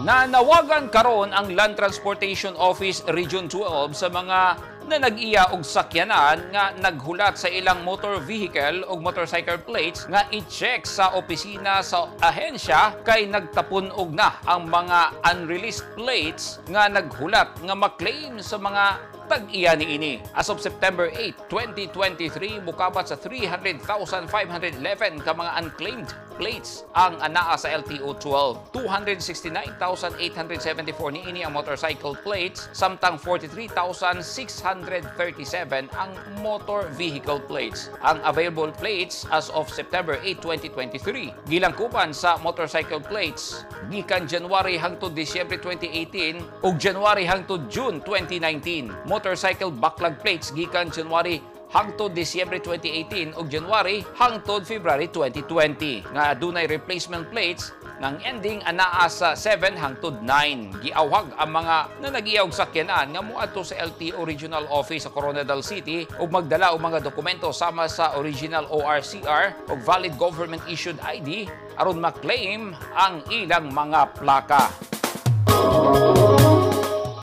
Nanawagan karon ang Land Transportation Office Region 12 sa mga na nag-iya og sakyanan nga naghulat sa ilang motor vehicle o motorcycle plates nga i-check sa opisina sa ahensya kay nagtapun-og na ang mga unreleased plates nga naghulat nga maklaim sa mga tag-iya niini. As of September 8, 2023, mukabat sa 300,511 ka mga unclaimed plates ang anaa sa LTO 12. 269,874 niini ang motorcycle plates, samtang 43,637 ang motor vehicle plates. Ang available plates as of September 8, 2023, gilangkupan sa motorcycle plates gikan January hangtod Disyembre 2018 ug January hangtod June 2019. Motorcycle backlog plates gikan January hangtod Disyembre 2018 ug January hangtod February 2020 nga adunay replacement plates ngang ending anaa sa 7 hangtod 9. Giawhag ang mga na nag-iya og sakyanan nga moadto sa LTO Regional Office sa Koronadal City ug magdala og mga dokumento sama sa original ORCR ug valid government issued ID aron maklaim ang ilang mga plaka.